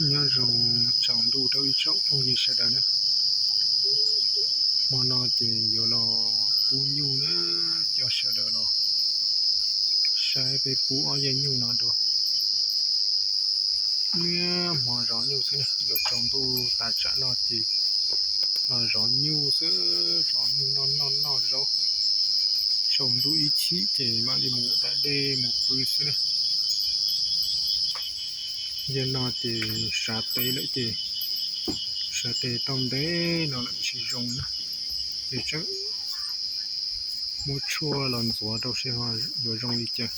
Nyob zoo tsaus ntuj rau ib tsoom phooj ywg sawv daws na. Hmo no ces yuav los pub nyuj na, coj sawv daws los saib peb pub ob yawg nyuj no dua. Niaj hmo zov nyuj xwb na, yuav tsaus ntuj tas tsam no ces los zov nyuj xwb, zov nyuj noj noj noj zaub. Tsaus ntuj ib chim ces mam li mus da dej mus pw xwb na. Yawg no ces sav tes lawm ces, sav tes tau ntev no lawm tsis zoo na, ces tseem muab tshuaj los ntxuav rau seb ho yuav zoo li cas.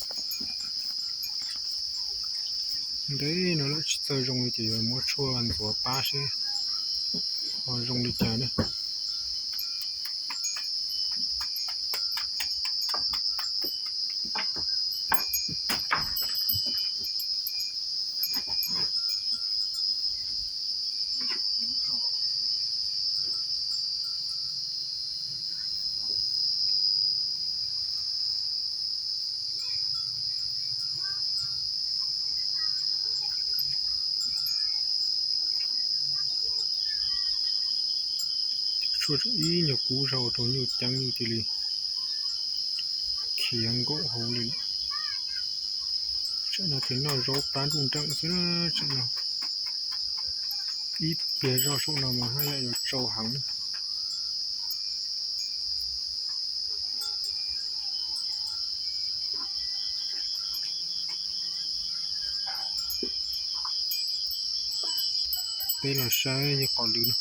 Ntev no lawm tsis txawj zoo li ces yuav muab tshuaj ntxuav pab seb ho zoo li cas na. Tshuaj tseem ib nyuag kub zog rau nyuj ceeb nyuj cia li khiav nkaum hauv li. Tsam no ces noj zaub plab nruj nreem xwb, tsam no ib pliag zoj saum no mas haj yam yuav tsau heev na. Peb los saib yawg qos lws no,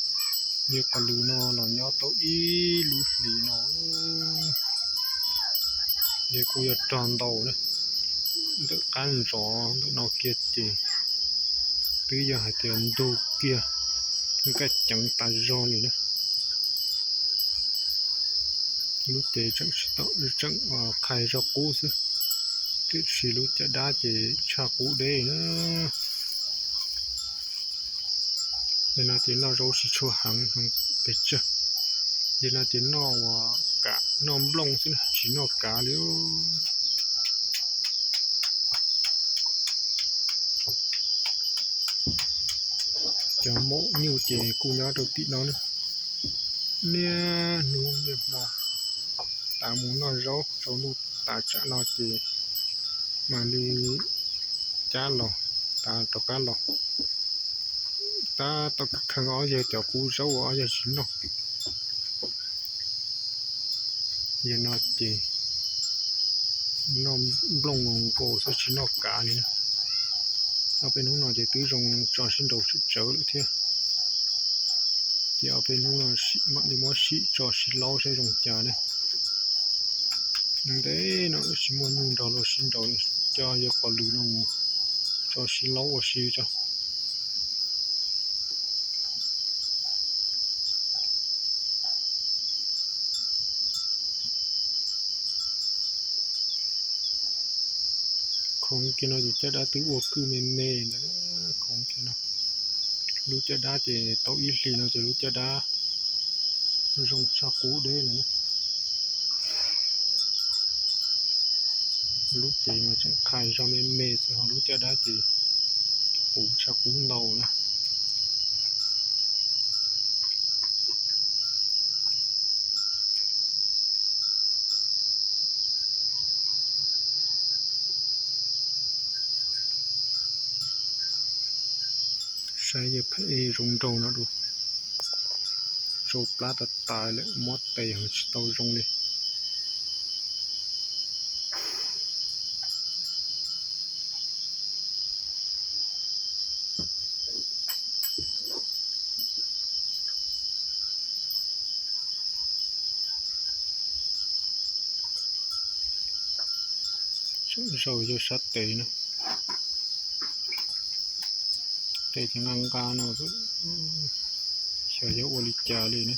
yawg qos lws no los nyob tau ib lub hlis no, yawg kuj yog rog ntau na, ntawm qab ntsov ntawm no kiag ces twb yog hais tias ntug kiag, nkaj ceev tas zog li na. Lub cev tseem tsis tau, tseem qhais zog qub xwb, tiam sis lub caj dab ces tshaj qub deb na. Yawg no ces noj zaub tsis tshua heev heev pes tsawg. Yawg no ces noj ua kav, noj nplooj xwb na, tsis noj kav li. Cov maum nyuj ces kuj nyob rau tim no na. Niaj hnub niaj hmo tas mus noj zaub, tsaus ntuj tas tsam no ces mam li cab los, tas rov qab los. Tab tom kheev ob yawg cov qub zaub uas ob yawg tsis noj. Yawg no ces noj nplooj nkaus xwb tsis noj kav li na. Ob peb hnub no ces twb zoo tso sib nraus tsawv tsawv lawm thiab. Ces ob peb hnub no mam li muab sim tso sib laub saib zoo cas ne. Ntev no tsis muaj nyuj nrog luag sib nraus, coj yawg qos lws no mus tso sib laub ua si tso. Khoov kiag no ces caj dab twb ua kwj me me ntawd. Khoov kiag no lub caj dab ces tau ib hlis no ces lub caj dab zoo tshaj qub deb lawm na. Lub cev mas tseem qhais zog me me xwb, ho lub caj dab ces puv tshaj qub ntau na. Saib yawg phem zoo nraug no dua, tsau plab tas tas lawm, muab tes heev tsis tau zoo li. Zaum yawg sab tes na, tes ces nqa nqa no, xyov yog ua li cas li na.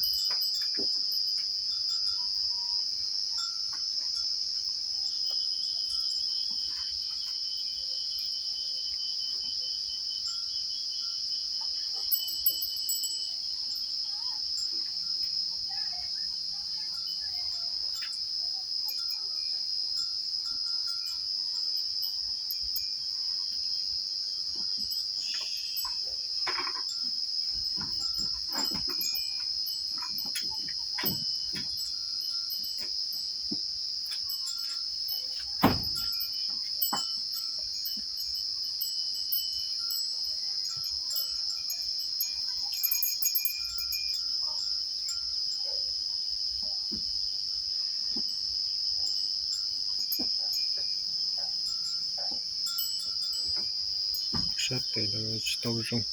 Sab tes lawv tsis tau zoo,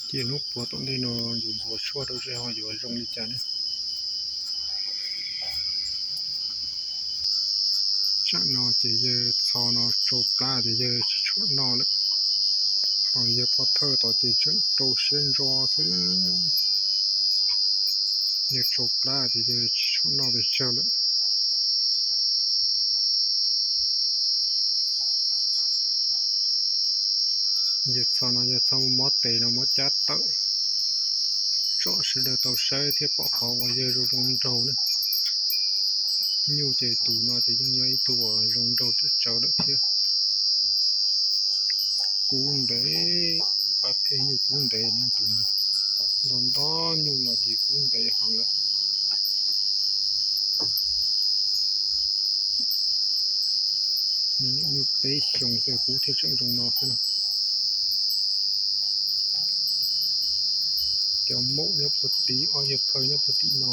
cia hnub puag tom ntej no yus ntxuav tshuaj rau seb ho yuav zoo li cas ne. Tsam no ces yawg txho no tsau plab ces yawg tsis tshuam noj lawm, ho yawg pov thawj tod ces tseem rau siab ntso xwb. Yawg tsau plab ces yawg tsis tshuam noj pes tsawg lawm. Yawg txho no yog txho muaj mob tes no muab cab tawm tsom sawv daws tau saib thiab pom qhov uas yawg zoo zoo nraug ne. Nyuj ces tus no ces yeej yog ib tug uas zoo nraug tsawv tsawv lawm thiab. Kub ntev, pab thiab nyuj kub ntev na tus no. Nto nto nyuj no ces kub ntev heev lawm. Nyuj peb xyoo xwb kub thiaj tseem zoo no xwb na. Cov maum nyob puag tim, ob yawg phaw nyob puag tim no.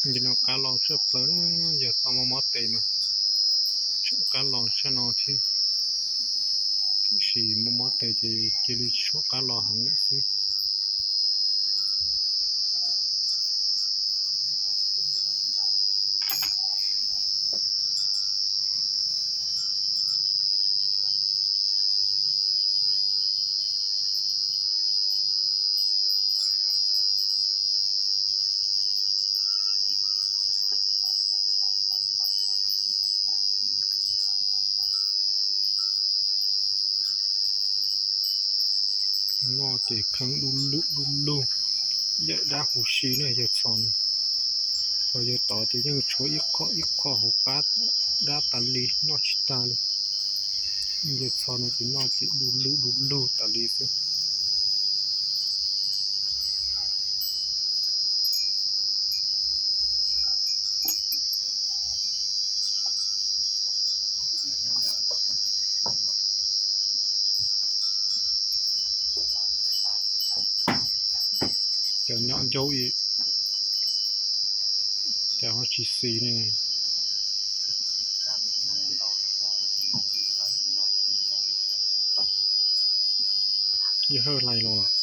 Nim no qab los tshaj plaws, yog txhob muaj mob tes mas tseem qab los tshaj no thiab. Tiam sis muaj mob tes ces cia li tshuam qab los heev lawm xwb. Noj ces kheev du lug du lug, yaim dab huv si na yawg txho no. Ho yawg tod ces yeej tshuav ib qho ib qho hauv qab dab tas li, noj tsis tag li. Yawg txho no ces noj ces du lug du lug tas li xwb. Cov nyom ncaug ib, cas ho tsis xis ne. Yog hawj hlais los.